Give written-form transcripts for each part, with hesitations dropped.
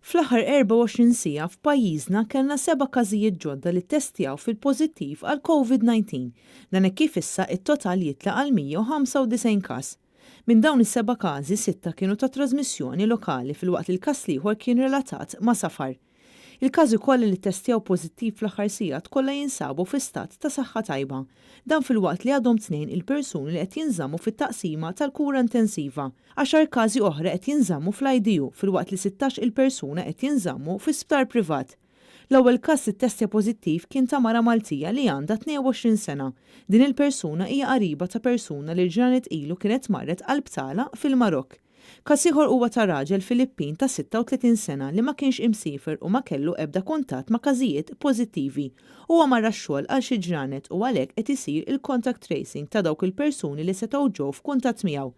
Fl-aħħar 24 siegħa f'pajjiżna kellna seba' każijiet ġodda li ttestjaw fil-pożittiv għal Covid-19. Dan hekk kif issa it-total jitla' għal 195 każ. Minn dawn is-seba' każi, sitta kienu ta' trasmissjoni lokali filwaqt li l-każ l-ieħor kien relatat ma' safar. Il-każi kollha li ttestjaw pożittiv fl-aħħar sigħat kollha jinsabu fi stat ta' saħħa tajba. Dan filwaqt li għadhom tnejn il-persuni li qed jinżammu fit-taqsima tal-kura intensiva. 10 każi oħra qed jinżammu fl-IDU filwaqt li 16 il-persuna qed jinżammu fi sptar privat. L-ewwel każ li ttestja pożittiv kien ta' mara Maltija li għandha 22 sena. Din il-persuna hija qariba ta' persuna li ġranet ilu kienet marret għal btala fil-Marokk. Każ ieħor huwa ta' raġel Filippin ta' 36 sena li ma kienx imsiefer u ma kellu ebda kuntatt ma' każijiet pożittivi. Huwa mar għax-xogħol għal xi ġranet u għalhekk qed isir il-contact tracing ta' dawk il-persuni li setgħu ġew f'kuntatt miegħu.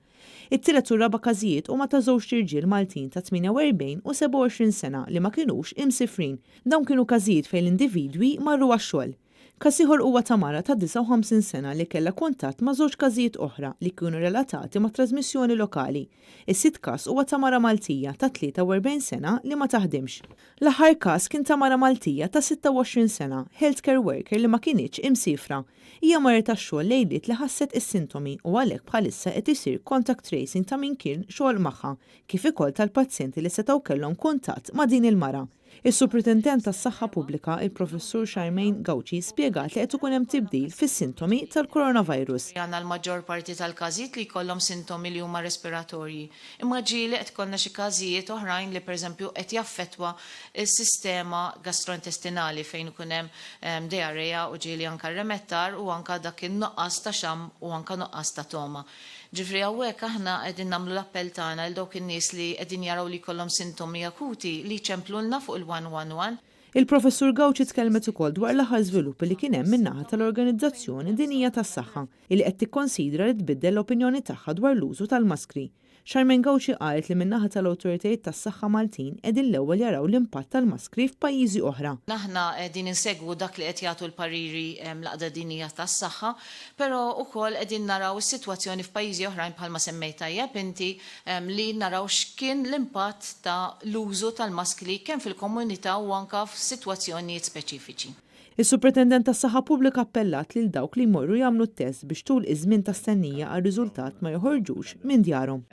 It-tielet u r-raba' każijiet huma ta' żewġt irġiel Maltin ta' 48 u 27 sena li ma kinux imsifrin. Dawn kienu każijiet fejn l-individwi marru għax-xogħol. Każ ieħor huwa ta' mara ta' 59 sena li kellha kuntatt ma' żewġ każijiet oħra li kienu relatati ma' trasmissjoni lokali. Is-sitt każ huwa ta' mara Maltija ta' 43 sena li ma taħdimx. L-aħħar każ kien ta' mara Maltija ta' 26 sena, healthcare worker li ma kinitx imsifra. Hija marret għax-xogħol lejliet li ħasset is-sintomi u għalhekk bħalissa qed isir contact tracing ta' min kien xogħol magħha kif ukoll tal-pazjenti li setgħu kellhom kuntatt ma' din il-mara. Is-Supretendent tas-Saħħa Pubblika, il-Professur Charmaine Gauci, spjegat li qed ikun hemm tibdil fis-sintomi tal-coronavirus. Għandna l-maġġor parti tal-każijiet li jkollhom sintomi li huma respiratorji. Imma ġieli qed ikollna xi każijiet oħrajn li, pereżempju, qed jaffettwa s-sistema gastrointestinali fejn ikun hemm diarrea u ġieli anke remettar u anke dak in-nuqqas ta' xamm u anke nuqqas ta' togħma. Ġifieri hawnhekk aħna qegħdin nagħmlu l-appell tagħna lil dawk in-nies li qegħdin jaraw li jkollhom sintomi akuti li jċemplulna fuq il-111. Il-Professur Gauci tkellmet ukoll dwar l-aħħar żviluppi li kien hemm min-naħa tal-Organizzazzjoni Dinjija tas-Saħħa illi qed tikkonsidra li tbiddel l-opinjoni tagħha dwar l-użu tal-maskri. Charmaine Gauci qalet li min-naħa tal-awtoritajiet tas-saħħa Maltin qegħdin l-ewwel jaraw l-impatt tal-maskri f'pajjiżi oħra. Aħna qegħdin insegwu dak li qed jagħtu l-pariri l-Għaqda Dinjija tas-Saħħa, però wkoll qegħdin naraw is-sitwazzjoni f'pajjiżi oħrajn bħalma semmejt tajjeb inti li naraw x'kien l-impatt ta' l-użu tal-maskli kemm fil-komunità u anke f'sitwazzjonijiet speċifiċi. Is-Supretendent tas-Saħħa Pubblika appellat lil dawk li jmorru jagħmlu t-test biex tul iż-żmien ta' stennija għar-riżultat ma joħorġux minn djarhom.